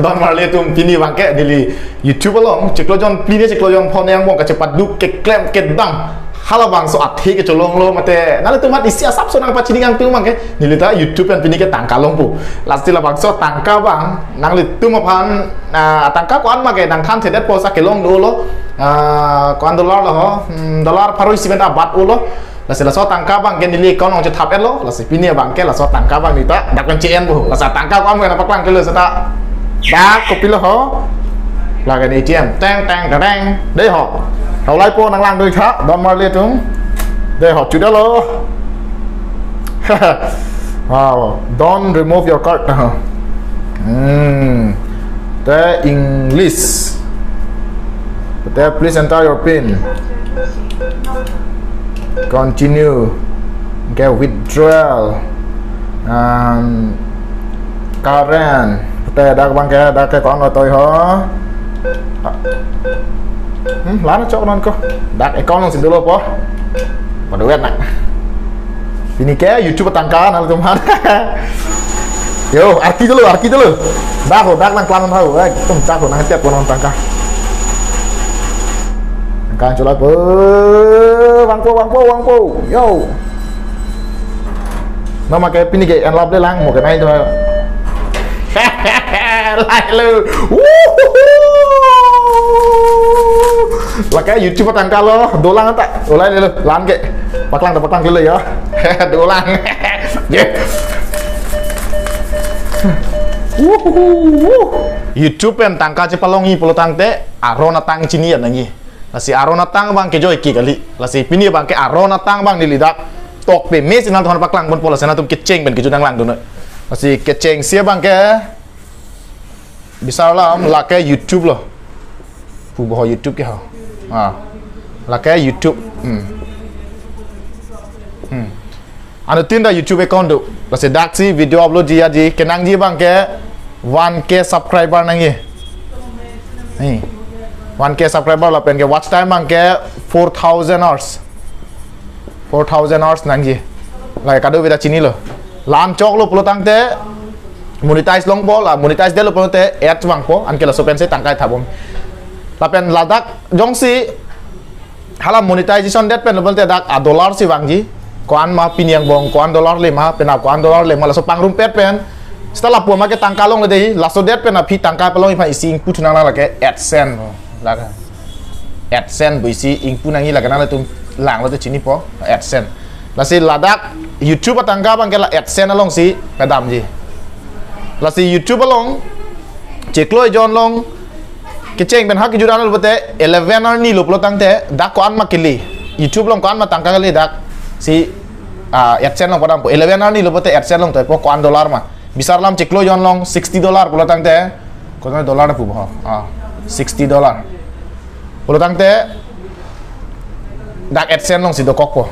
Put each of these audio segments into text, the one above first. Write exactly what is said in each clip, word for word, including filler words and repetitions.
Don marli atum, pini abangke neli YouTube along chiklo jon phli ne chiklo jon phongo angbong kachepaduk keklem kedam halabangso athe kecholonglo mate nanglitum aphan isi asapso nangpachini kangtung abangke neli ta YouTube pen pini ke tangka longpo. Lasi labangso tangka abang nanglitum aphan, ah, tangka ko-an ma ke nangthan thedetpo, sa kelong dolo, ah, ko-an dollar lo ho, hmm, dollar pharo isi pen ta bat olo. Lasi laso tangka abangke neli account along chethap-etlo. Lasi pini abangke laso tangka abang neli ta dak pen che-enpo. Lasi tangka ko-an ma ke nangpaklang kelo seta. Dak kopilo ho. Lake ne A T M. Teng, teng, teng, teng. Dei ho. Haulai po nanglang doi tha. Don marli atum. Dei ho. Chudalo. Wow. Don't remove your card. Hmm. Te English. Te please enter your pin. Continue. Ke withdrawal. Um, current. Te dak abangke dak ke account atoi ho. Hmm, la-an chok non ko. Dak account alongsi dolo po. Paduet na. Pini ke YouTube atangka nanglitum aphan. Yo, arki dolo, arki dolo. Dak ho, dak nangklang ho. Eh, tum dak ho, nangtep ko non tangka. Tangka chola po. Vangpo, vangpo, vangpo. Yo. Nama ke pini ke enlap le lang mo ke nai do. Lai lo. Wuhuhu. Lake YouTube atangka lo, dolang ta. Ulai le lo, lang ke. Paklang ta paklang le lo ya. Dolang. Ye. Wuhuhu. YouTube pen tangka chepalongji pulo tangte aron atang chini ya nangji. Lasi aron atang abangke joike kali. Lasi pini abangke aron atang abang neli dak tok peme si nangtumphan paklang ponpo, lasi nangtum kecheng pen kejut nanglangdun. Lasi kechengsi abangke bisar alam lake YouTube lo. Pu boho YouTube ke ho. Ah. Lake YouTube. Hmm. Hmm. Anuttin ta YouTube account do. Lasi daksi video upload ji aji kenangji abangke one K subscriber nangji. Ni. One K subscriber lapen ke watch time abangke four thousand hours. Four thousand hours nangji. Lake kadokave ta chinilo. La-an choklo pulo tangte monetize longpo, la monetize detlo pulo tangte ads vangpo, anke laso pensi tangka thapbom. Lapen ladak jongsi hala monetization det pen lo pulote dak a dollar si vangji. Ko-an ma pini angbong, ko-an dollar le ma, penap ko-an dollar le ma, laso pangrumpet pen. Seta lapu ma ke tangka longle dei, laso det pen aphi tangka palongji aphan isi ingpu thunang lake AdSense. Lake AdSense pu isi ingpu nangji, lake nanglitum langlote chinipo, AdSense. Lasi ladak YouTube atangka abangke la AdSense alongsi padamji. Lasi YouTube along chiklo ejon along kecheng pen ha kejut anlo pulote eleven arni lo pulo tangte dak ko-an ma kele. YouTube along ko-an ma tangka kele daksi, ah, AdSense along padampo. Eleven arni lo pulote AdSense along toipo ko-an dollar ma. Bisar alam chiklo ejon along sixty dollar pulo tangte. Ko-an dollar pu boho. Ah, sixty dollar. Pulo tangte dak AdSense alongsi dokokpo.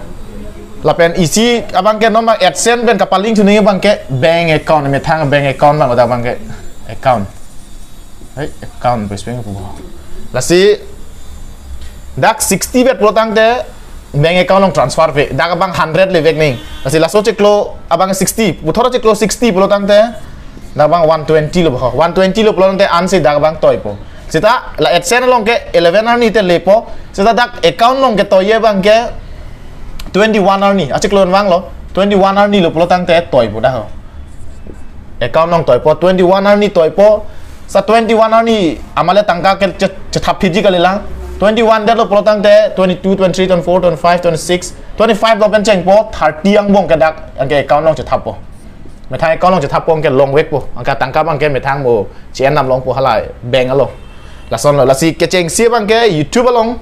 Lapen isi abangke non ma AdSense pen kapalink thuning abangke bank account, methang bank account abang dak abangke account. Hai, account pu isi pen pu. Lasi dak sixty bet pulo tangte bank account along transfer pe. Dak abang hundred le vek nangji. Lasi laso chiklo abang sixty. Puthot chiklo sixty pulo tangte dak abang one twenty lo boho. One twenty lo pulo tangte ansi dak abang toipo. Seta la AdSense along ke eleven arni te lepo. Seta dak account along ketoiji abangke twenty-one arni. Achiklo vanglo. Twenty-one arni lo pulo tangte toipo dak ho. Account along toipo, twenty-one arni toipo. Sa twenty-one arni amale tangka ke che-, chethap phitji kalilang. Twenty-one detlo pulo tangte twenty-two, twenty-three, twenty-four, twenty-five, twenty-six, twenty-five lo pen chengpo, thirty angbong ke dak anke account along chethappo. Methang account along chethappo anke longvekpo. Anke tangka abangke methang mo che-en nam longpo hala bank along. Lasonlo, lasi kechengsi abangke YouTube along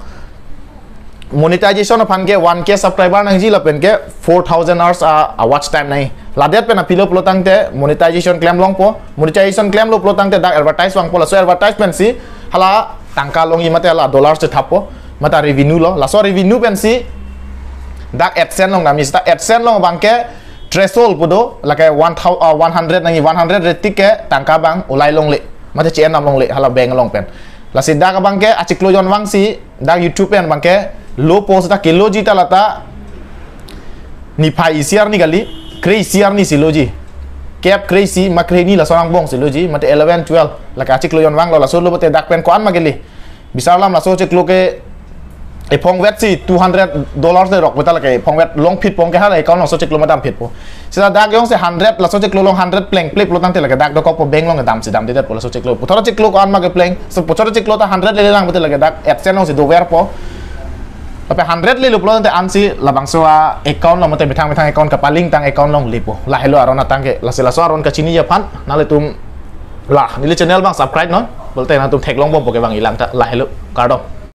monetization aphan ke one K subscriber nangji lapen ke four thousand hours a, a watch time nangji. Ladet pen aphi lo pulo tangte monetization klem longpo. Monetization klemlo pulo tangte dak advertise vangpo, laso advertise pensi hala tangka longji mate hala dollar chethappo. Mate revenue lo. Laso revenue pensi dak AdSense along damji, seta AdSense along abangke threshold pu do, lake one thousand, ah, one hundred nangji, one hundred ret tik ke tangka abang ulai longle. Mate che-en nam longle hala bank along pen. Lasi dak abangke achiklo ejon vangsi dak YouTube pen abangke lopo, seta keloji ta lata niphai isi arni kali, kre isi arni si loji. kep kre-isi ma krehini laso angbong si loji, mate eleven, twelve, lake achiklo jon vanglo, laso lo pute dak pen ko-an ma kele. Bisar alam laso chiklo ke ephong vet si two hundred dollars le rok pute lake ephong vet long phit pong ke hala account laso chiklo ma dam phit po. Seta dak jongsi hundred, laso chiklo along hundred plengple pulo tangte lake dak dokokpo, bank along dam si damdedetpo laso chiklo. Puthot achiklo ko-an ma kepleng, so puthot achiklo ta hundred lele lang pute lake dak absent along si doverpo. Lapen hundred lelo pulo tangte ansi labangso a-account along mate methang methang account kapaling tang account along lepo. Lahelo aron atang ke, lasi laso aron kachiniji aphan nanglitum la neli channel abang subscribe non, pulote nangtum theklongbompo ke bang ilang ta, lahelo, kardom.